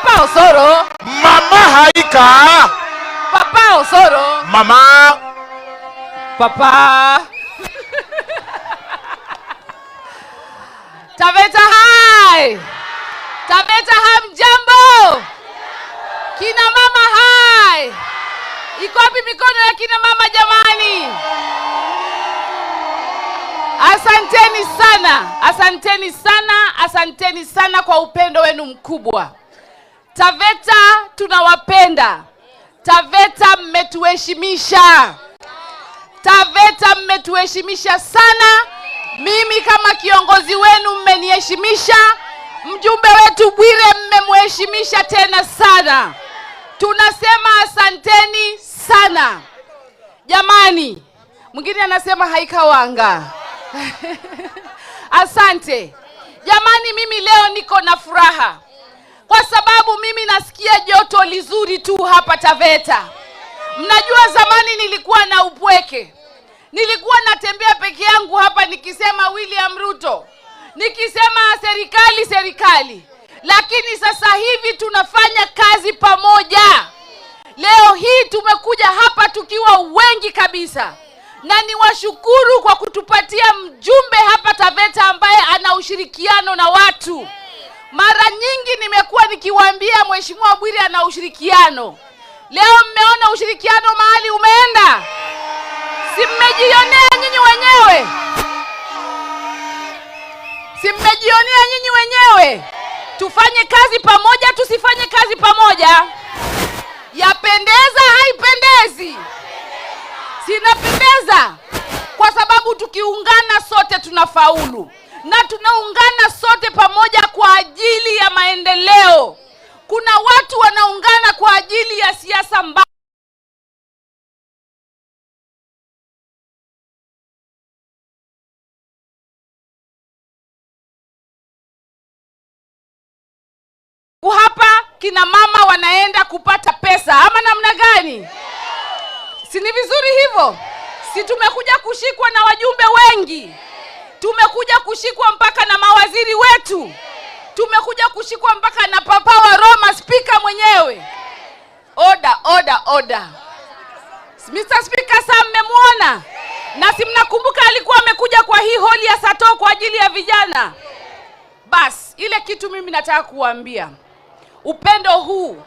Papa Osoro. Mama Haika. Papa Osoro. Mama. Papa. Taveta hai. Taveta hamjambo. Kina mama hai. Iko wapi mikono ya kina mama jamani? Asanteni sana, asanteni sana, asanteni sana kwa upendo wenu mkubwa. Taveta tunawapenda. Taveta mmetuheshimisha. Taveta mmetuheshimisha sana. Mimi kama kiongozi wenu mmeniheshimisha. Mjumbe wetu Bwire mmemheshimisha tena sana. Tunasema asanteni sana. Jamani, mwingine anasema haikawanga. Asante. Jamani, mimi leo niko na furaha kwa sababu mimi nasikia joto lizuri tu hapa Taveta. Mnajua zamani nilikuwa na upweke. Nilikuwa natembea peke yangu hapa nikisema William Ruto, nikisema serikali serikali. Lakini sasa hivi tunafanya kazi pamoja. Leo hii tumekuja hapa tukiwa wengi kabisa. Na niwashukuru kwa kutupatia mjumbe hapa Taveta ambaye ana ushirikiano na watu. Mara nyingi nimekuwa nikiwaambia Mheshimiwa Bwire ana ushirikiano. Leo mmeona ushirikiano mahali umeenda. Si mmejionea nyinyi wenyewe? Si mmejionea nyinyi wenyewe? Tufanye kazi pamoja, tusifanye kazi pamoja? Yapendeza haipendezi? Sinapendeza? Kwa sababu tukiungana sote tunafaulu. Na tunaungana sote pamoja kwa ajili ya maendeleo. Kuna watu wanaungana kwa ajili ya siasa mbaya. Hapa kina mama wanaenda kupata pesa ama namna gani? Si ni vizuri hivyo? Si tumekuja kushikwa na wajumbe wengi. Tumekuja kushikwa mpaka na mawaziri wetu. Tumekuja kushikwa mpaka na Papa wa Roma, spika mwenyewe. Order, order, order. Mr. Speaker, sasa mmemuona? Na si mnakumbuka alikuwa amekuja kwa hii holi ya Sato kwa ajili ya vijana. Bas, ile kitu mimi nataka kuambia, upendo huu,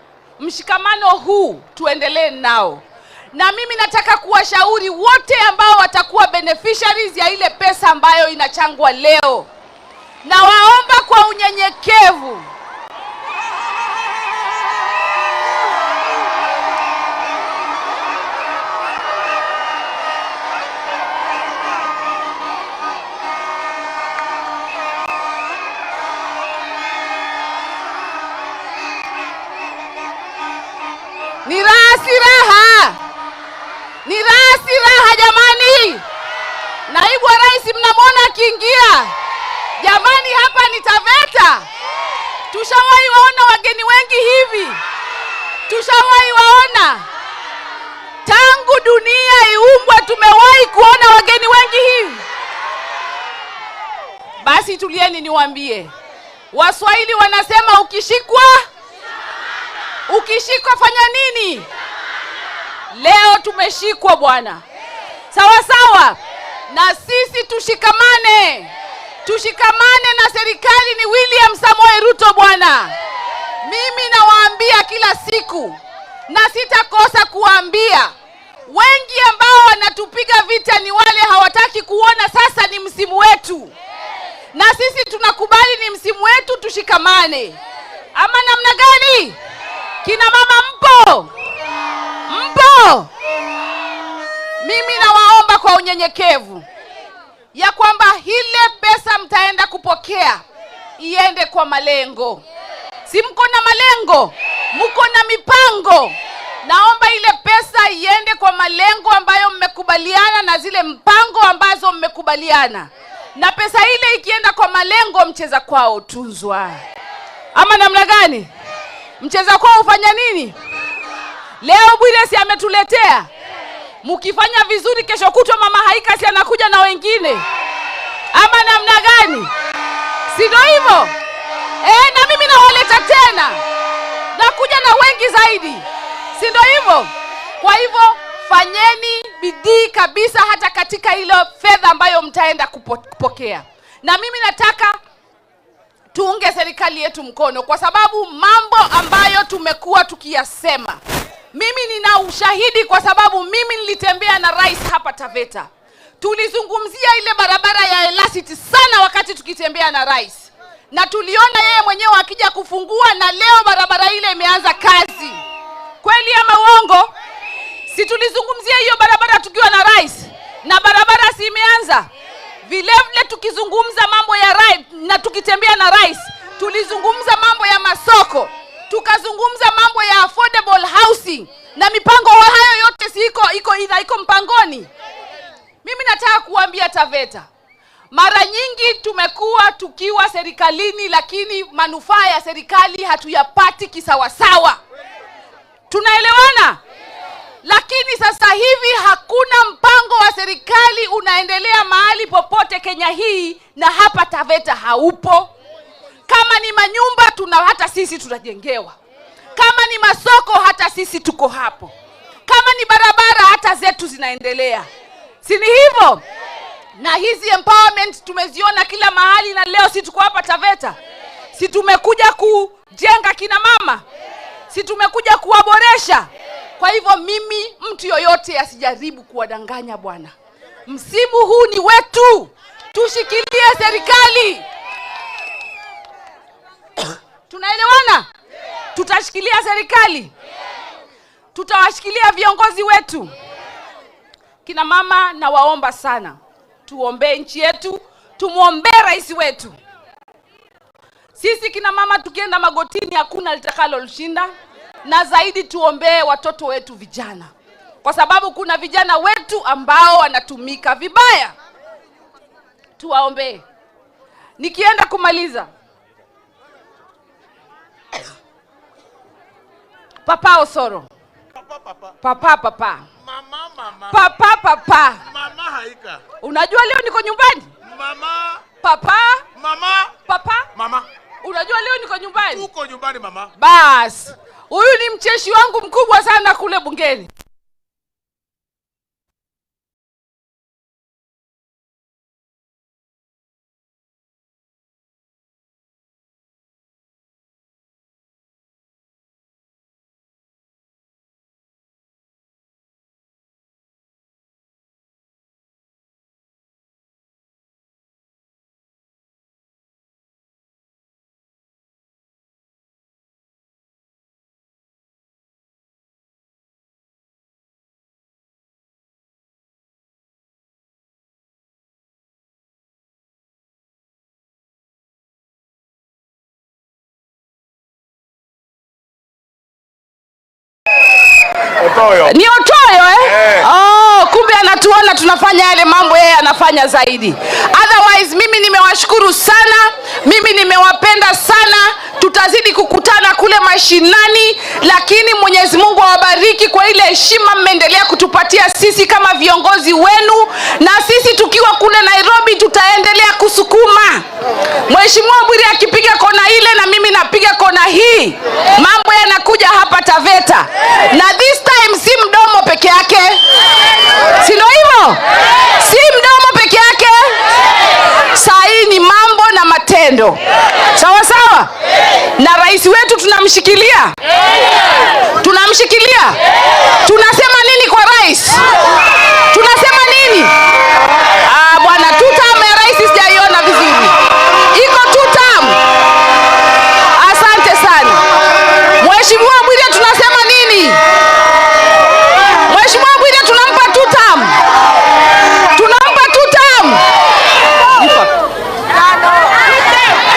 mshikamano huu tuendelee nao. Na mimi nataka kuwashauri wote ambao watakuwa beneficiaries ya ile pesa ambayo inachangwa leo. Na waomba kwa unyenyekevu. Ni raha si raha? Ni raha si raha jamani? Naibu wa Rais mnamwona akiingia. Jamani, hapa ni Taveta. Tushawahi waona wageni wengi hivi? Tushawahi waona? Tangu dunia iumbwe tumewahi kuona wageni wengi hivi? Basi tulieni niwaambie. Waswahili wanasema ukishikwa, ukishikwa fanya nini? Leo tumeshikwa bwana. Sawa sawa. Na sisi tushikamane. Tushikamane na serikali ni William Samoei Ruto bwana. Mimi nawaambia kila siku na sitakosa kuambia. Wengi ambao wanatupiga vita ni wale hawataki kuona sasa ni msimu wetu. Na sisi tunakubali ni msimu wetu, tushikamane. Ama namna gani? Kina mama mpo? Mpo? Mimi nawaomba kwa unyenyekevu ya kwamba ile pesa mtaenda kupokea iende kwa malengo. Si mko na malengo? Mko na mipango? Naomba ile pesa iende kwa malengo ambayo mmekubaliana na zile mpango ambazo mmekubaliana. Na pesa ile ikienda kwa malengo, mcheza kwao tunzwa. Ama namna gani? Mcheza kwao ufanya nini? Leo Bwire si ametuletea. Mukifanya vizuri kesho kutwa mama Haika si anakuja na wengine. Ama namna gani? Si ndio hivyo? Na mimi nawaleta tena. zaidi, si ndio hivyo? Kwa hivyo fanyeni bidii kabisa hata katika ile fedha ambayo mtaenda kupokea. Na mimi nataka tuunge serikali yetu mkono, kwa sababu mambo ambayo tumekuwa tukiyasema, mimi nina ushahidi, kwa sababu mimi nilitembea na rais hapa Taveta. Tulizungumzia ile barabara ya Elacity sana wakati tukitembea na rais, na tuliona yeye mwenyewe akija kufungua, na leo barabara ile imeanza kazi. Kweli ama uongo? Si tulizungumzia hiyo barabara tukiwa na rais, na barabara si imeanza? Vile vile tukizungumza mambo ya rais na tukitembea na rais, tulizungumza mambo ya masoko, tukazungumza mambo ya affordable housing, na mipango hayo yote si iko mpangoni. Mimi nataka kuambia Taveta, mara nyingi tumekuwa tukiwa serikalini, lakini manufaa ya serikali hatuyapati kisawasawa. Tunaelewana? Lakini sasa hivi hakuna mpango wa serikali unaendelea mahali popote Kenya hii, na hapa Taveta haupo. Kama ni manyumba hata sisi tutajengewa. Kama ni masoko hata sisi tuko hapo. Kama ni barabara hata zetu zinaendelea. Si ni hivyo? Na hizi empowerment tumeziona kila mahali, na leo si tuko hapa Taveta. Si tumekuja kujenga kina mama? Si tumekuja kuwaboresha? Kwa hivyo mimi, mtu yoyote asijaribu kuwadanganya bwana. Msimu huu ni wetu. Tushikilie serikali. Tunaelewana? Tutashikilia serikali. Tutawashikilia viongozi wetu. Kina mama nawaomba sana, tuombee nchi yetu, tumuombee rais wetu. Sisi kina mama tukienda magotini hakuna litakaloshinda. Na zaidi tuombee watoto wetu vijana, kwa sababu kuna vijana wetu ambao wanatumika vibaya. Tuwaombee. Nikienda kumaliza, Papa Osoro, Papa papa. Papa papa. Mama mama. Papa papa. Mama Haika. Unajua leo niko nyumbani? Mama. Papa. Mama. Papa. Mama. Unajua leo niko nyumbani? Uko nyumbani mama. Bas. Huyu ni mcheshi wangu mkubwa sana kule bungeni. Otoyo. Ni Otoyo eh? Eh. Oh, kumbe anatuona tunafanya yale mambo yeye anafanya zaidi. Otherwise mimi nimewashukuru sana, mimi nimewapenda sana. Tutazidi kukutana kule mashinani, lakini Mwenyezi Mungu awabariki kwa ile heshima mmeendelea kutupatia sisi kama viongozi wenu, na sisi tukiwa kule Nairobi tutaendelea kusukuma. Mheshimiwa Bwire akipiga kona ile na mimi napiga kona hii, mambo yanakuja hapa Taveta. Na this time si mdomo peke yake. Si ndio hivyo? Si mdomo peke yake. Saa hii ni mambo na matendo. Sawa sawa? Na rais wetu tunamshikilia. Tunamshikilia. Tunasema nini kwa rais? Tunasema nini? Bwana, two term ya rais sijaiona vizuri. Iko two term. Asante sana. Mheshimiwa Bwire tunasema nini? Mheshimiwa Bwire tunampa two term. Tunampa two term.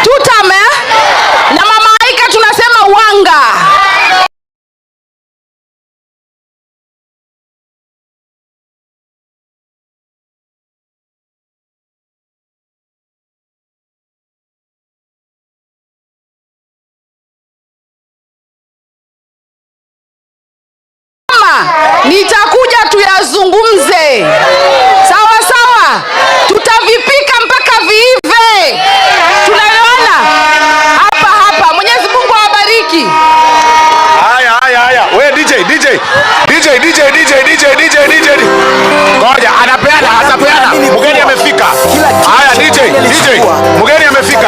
Two term, eh? Na Mama Aika tunasema wanga. DJ DJ DJ DJ DJ. Ngoja, anapeana, atapeana. Mgeni amefika. Haya DJ, DJ. Mgeni amefika.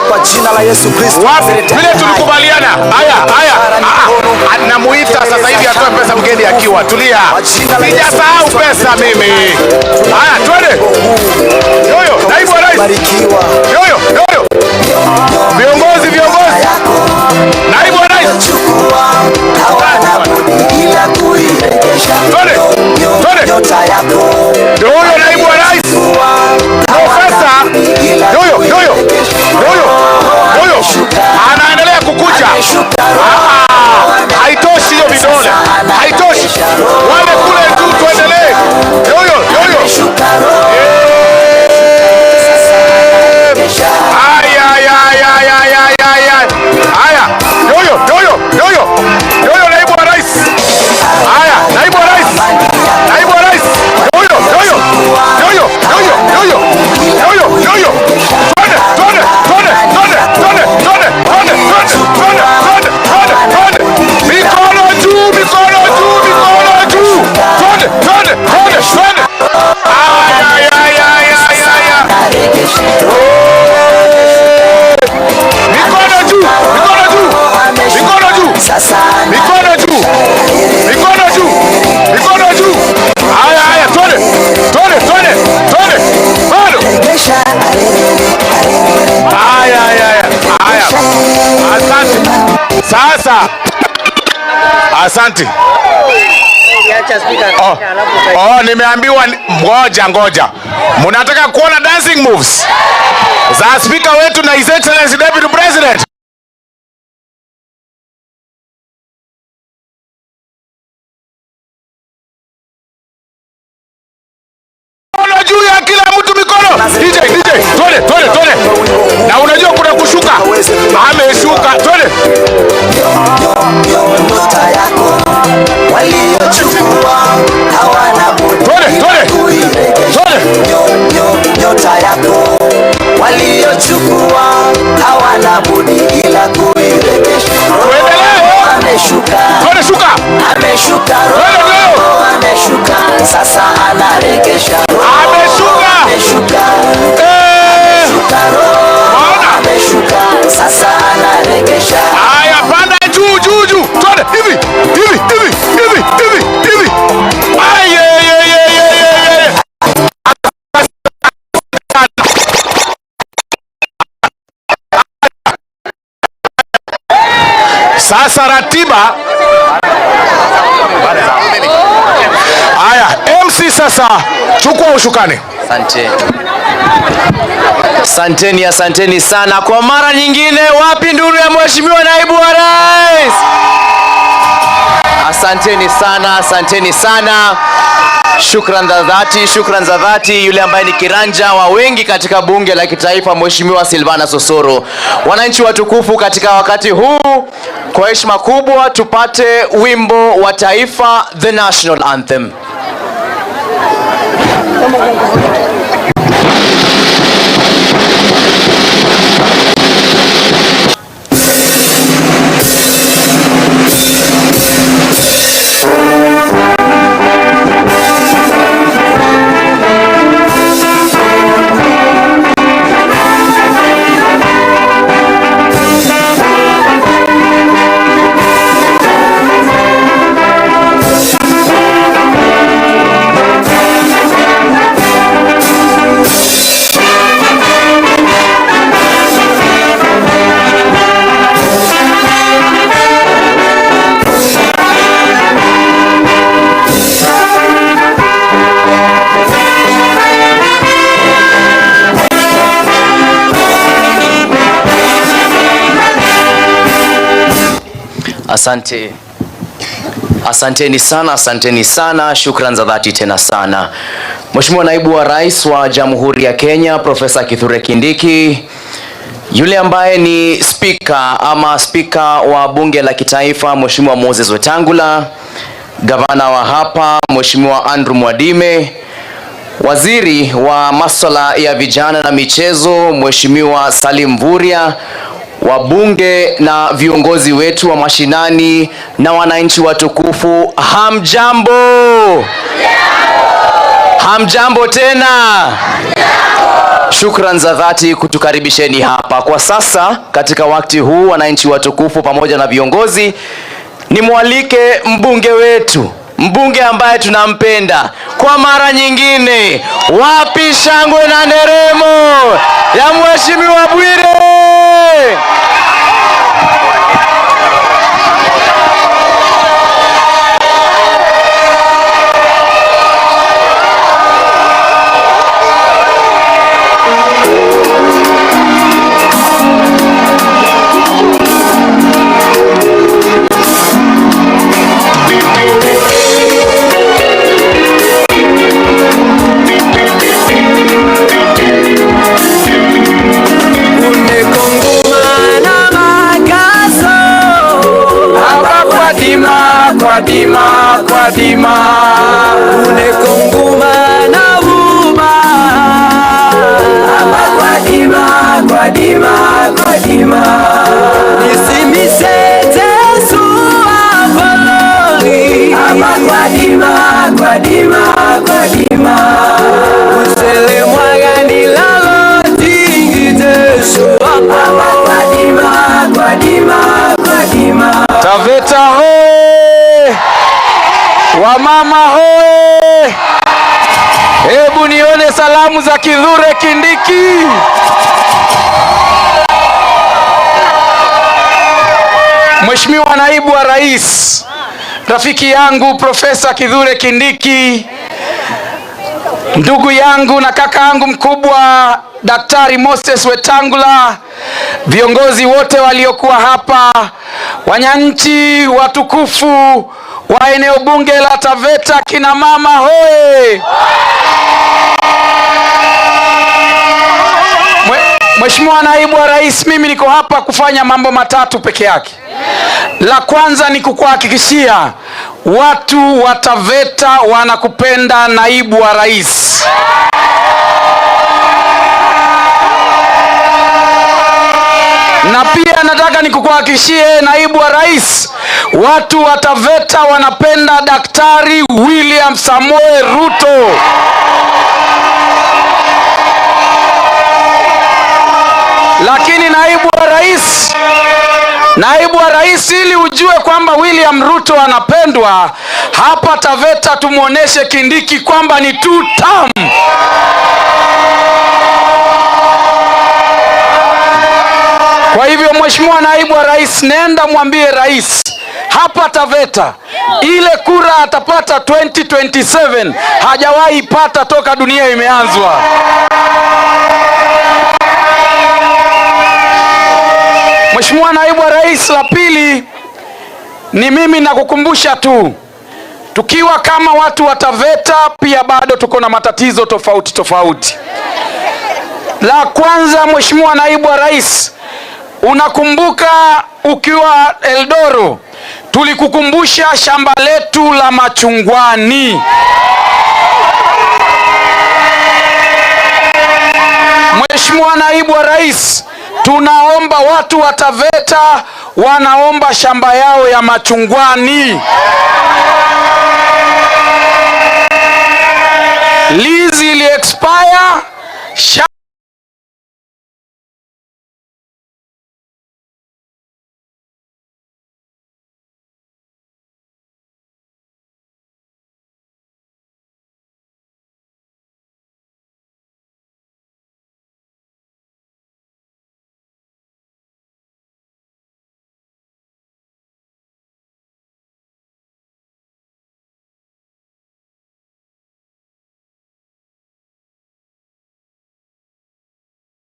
Kwa jina la Yesu Kristo. Wapi? Vile tulikubaliana. Haya, haya. Namuita sasa hivi atoe pesa mgeni akiwa. Tulia. Sijasahau pesa mimi. Haya, twende. Yoyo, naibu wa rais. Yoyo, yoyo. Viongozi, viongozi. Naibu wa rais. Twende. Twende. Ndio huyo naibu wa rais. Profesa. Yoyo, yoyo. Yoyo. Yoyo. Anaendelea kukucha. Haitoshi hiyo vidole. Haitoshi. Wale kule tu tuendelee. Yoyo, yoyo. Ay ay ay ay ay ay ay ay. Haya, yoyo, yoyo, yoyo. Yoyo naibu wa rais. Haya, naibu wa rais. Naibu wa rais. Yoyo, yoyo. Yoyo, yoyo, yoyo. Yoyo, yoyo. Twende, twende, twende, twende, twende, twende, twende, twende, twende, twende, twende. Mikono juu, mikono juu, mikono juu. Twende, twende, twende, twende. Ay ay ay ay ay ay. Mikono juu, mikono juu. Mikono juu. Mikono juu. Mikono juu. Mikono juu. Haya haya, twende. Twende, twende, twende. Bado. Haya haya haya. Asante. Sasa. Asante. Oh, oh, nimeambiwa ngoja ngoja. Mnataka kuona dancing moves za speaker wetu na His Excellency Deputy President? Mikono juu ya kila mtu, mikono. DJ, DJ, twende, twende, twende. Na unajua kuna kushuka. Ameshuka, twende. Twende, twende. Twende. Nyota yako waliochukua hawana budi ila kuirejesha. Tuendelee. Ameshuka, Twende, shuka. ameshuka, Twende, twende. ameshuka, sasa anarejesha. Ameshuka. Ameshuka, Eh. Waona? ameshuka, sasa anarejesha. Haya, panda juu juu juu. Twende hivi hivi hivi hivi hivi hivi. Ay, ye, ye, ye, ye, ye, ye. Sasa ratiba. Haya, MC sasa chukua ushukani. Asante. Asanteni, asanteni sana kwa mara nyingine. Wapi nduru ya Mheshimiwa Naibu wa Rais? Asanteni sana, asanteni sana. Shukran za dhati, shukran za dhati yule ambaye ni kiranja wa wengi katika bunge la kitaifa, Mheshimiwa Silvana Sosoro. Wananchi watukufu, katika wakati huu kwa heshima kubwa tupate wimbo wa taifa, the national anthem. Asante. Asanteni sana, asanteni sana, shukran za dhati tena sana. Mheshimiwa Naibu wa Rais wa Jamhuri ya Kenya, Profesa Kithure Kindiki, yule ambaye ni spika ama spika wa Bunge la Kitaifa, Mheshimiwa Moses Wetangula, gavana wa hapa Mheshimiwa Andrew Mwadime, waziri wa masuala ya vijana na michezo Mheshimiwa Salim Mvurya, wabunge na viongozi wetu wa mashinani na wananchi watukufu, hamjambo? Hamjambo tena? Shukran za dhati kutukaribisheni hapa. Kwa sasa katika wakati huu, wananchi watukufu pamoja na viongozi, nimwalike mbunge wetu, mbunge ambaye tunampenda kwa mara nyingine. Wapi shangwe na nderemo ya Mheshimiwa Bwire? Kwadima, kwadima, unekonguma na buba. Aba kwadima, kwadima, kwadima. Nisimisete suwa palori. Aba kwadima, kwadima, kwadima. Usele mwagani lalo tingite suwa. Aba kwadima, kwadima, kwadima. Taveta hoe! Wamama hoe! Hebu nione salamu za Kithure Kindiki. Mheshimiwa Naibu wa Rais, rafiki yangu Profesa Kithure Kindiki, ndugu yangu na kaka yangu mkubwa Daktari Moses Wetangula, viongozi wote waliokuwa hapa, wananchi watukufu wa eneo bunge la Taveta, kina mama hoe! Mheshimiwa Naibu wa Rais, mimi niko hapa kufanya mambo matatu peke yake. La kwanza ni kukuhakikishia watu wa Taveta wanakupenda Naibu wa Rais. Na pia nataka nikukuhakikishie Naibu wa Rais, watu wa Taveta wanapenda Daktari William Samoei Ruto. Lakini Naibu wa Rais, ili ujue kwamba William Ruto anapendwa hapa Taveta, tumuoneshe Kindiki kwamba ni two term. Kwa hivyo Mheshimiwa Naibu wa Rais, nenda mwambie Rais hapa Taveta ile kura atapata 2027 hajawahi pata toka dunia imeanzwa. Mheshimiwa Naibu wa Rais, la pili ni mimi nakukumbusha tu, tukiwa kama watu wa Taveta pia bado tuko na matatizo tofauti tofauti. La kwanza, Mheshimiwa Naibu wa Rais, unakumbuka ukiwa Eldoro tulikukumbusha shamba letu la machungwani. Mheshimiwa Naibu wa Rais, tunaomba watu wa Taveta wanaomba shamba yao ya machungwani. Lease ili expire,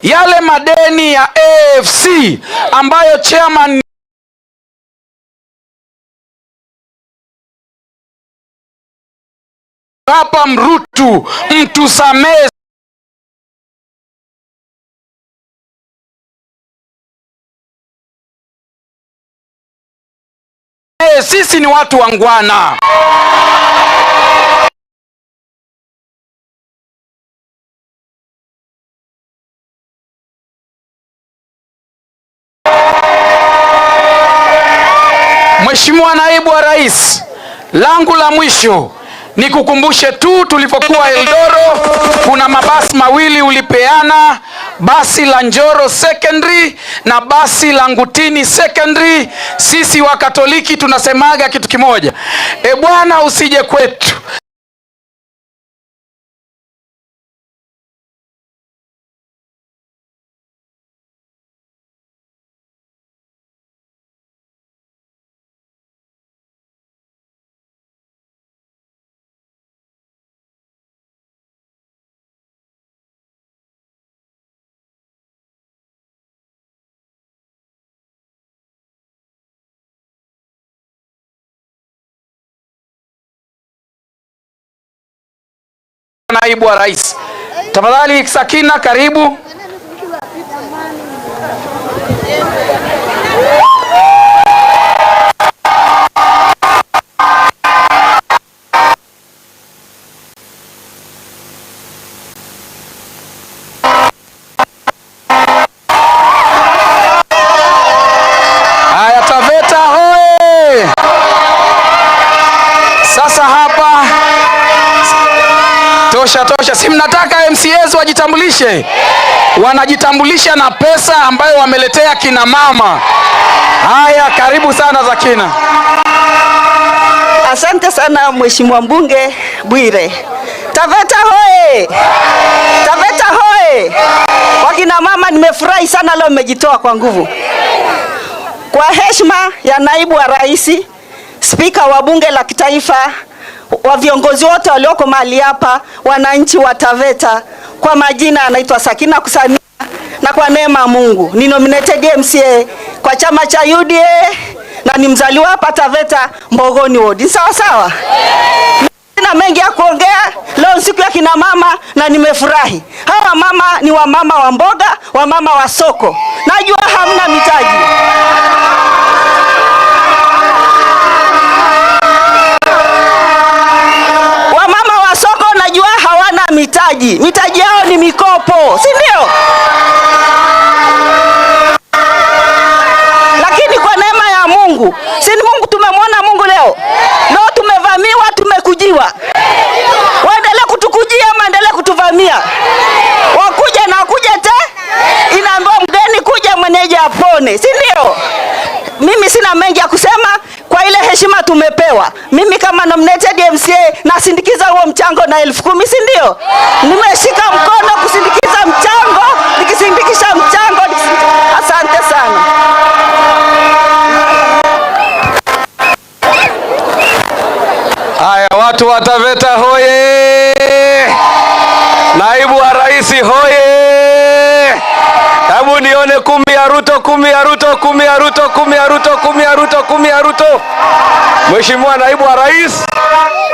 yale madeni ya AFC ambayo chairman hapa Mrutu, mtusamee. Sisi ni watu wangwana. Mheshimiwa Naibu wa Rais, langu la mwisho nikukumbushe tu tulipokuwa Eldoro kuna mabasi mawili ulipeana, basi la Njoro Secondary na basi la Ngutini Secondary. Sisi wa Katoliki tunasemaga kitu kimoja, e Bwana usije kwetu. Naibu wa Rais, tafadhali Sakina, karibu. Haya, Taveta hoye! Sasa hapa tosha tosha, si mnataka MCAs wajitambulishe? Wanajitambulisha na pesa ambayo wameletea kina mama. Haya, karibu sana Sakina. Asante sana Mheshimiwa Mbunge Bwire. Taveta hoye! Taveta hoye! Wakina mama, nimefurahi sana leo mmejitoa kwa nguvu. Kwa heshima ya Naibu wa Rais, Spika wa Bunge la Kitaifa, wa viongozi wote walioko mahali hapa, wananchi wa Taveta, kwa majina anaitwa Sakina Kusania, na kwa neema ya Mungu ni nominated MCA kwa chama cha UDA na ni mzaliwa hapa Taveta Mbogoni Ward. Sawa sawa? Sina mengi ya kuongea leo, siku ya kina mama na nimefurahi. Hawa mama ni wamama wa mboga, wamama wa soko. Najua hamna mitaji. Wamama wa soko najua hawana mitaji. Mitaji yao ni mikopo, si ndio? Lakini kwa neema ya Mungu, si ni Mungu, tumemwona Mungu leo. Leo tumevamiwa, tumekujiwa. Waendelee kutukujia ama endelee kutuvamia? Wakuja na wakuja te, inaambiwa mgeni kuja mwenyeji apone, si ndio? Mimi sina mengi ya kusema kwa ile heshima tumepewa. Mimi kama nominated MCA nasindikiza huo mchango na 10,000, si ndio? Nimeshika mkono kusindikiza mchango, nikisindikisha mchango, asante sana. Haya, watu wa Taveta hoye! Naibu wa Rais hoye! Hebu nione 10 ya Ruto, 10 ya Ruto, 10 ya Ruto, 10 ya Ruto, 10 ya Ruto, 10 ya Ruto. Mheshimiwa Naibu wa Rais,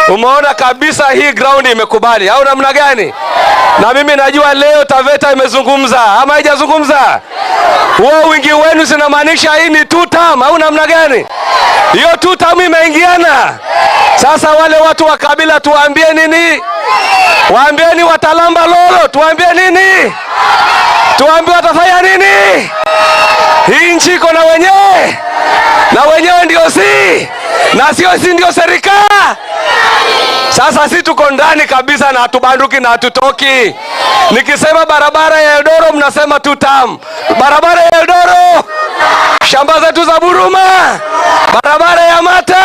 umeona kabisa hii ground imekubali au namna gani? Na mimi najua leo Taveta imezungumza ama haijazungumza? Huo wingi wenu sinamaanisha hii ni two term au namna gani? Hiyo two term imeingiana. Sasa wale watu wa kabila tuwaambie nini? Waambieni watalamba lolo, tuwaambie nini? Tuwaambie watafanya nini? Hii nchi iko na wenyewe, na wenyewe ndio si, na sio si ndio serikali. Sasa si tuko ndani kabisa na hatubanduki na hatutoki. Nikisema barabara ya Eldoro mnasema two term. Barabara ya Eldoro, shamba zetu za Buruma, barabara ya Mata,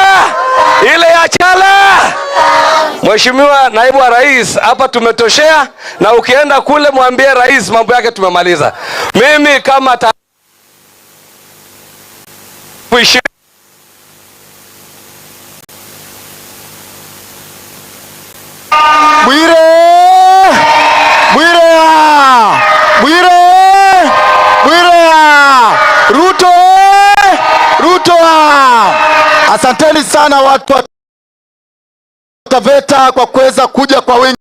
ile ya Chala. Mheshimiwa Naibu wa Rais, hapa tumetoshea, na ukienda kule mwambie rais mambo yake tumemaliza. Mimi kama Bwire! Bwire! Bwire! Bwire! Ruto! Ruto! Asanteni sana watu wa Taveta kwa kuweza kuja kwa wingi.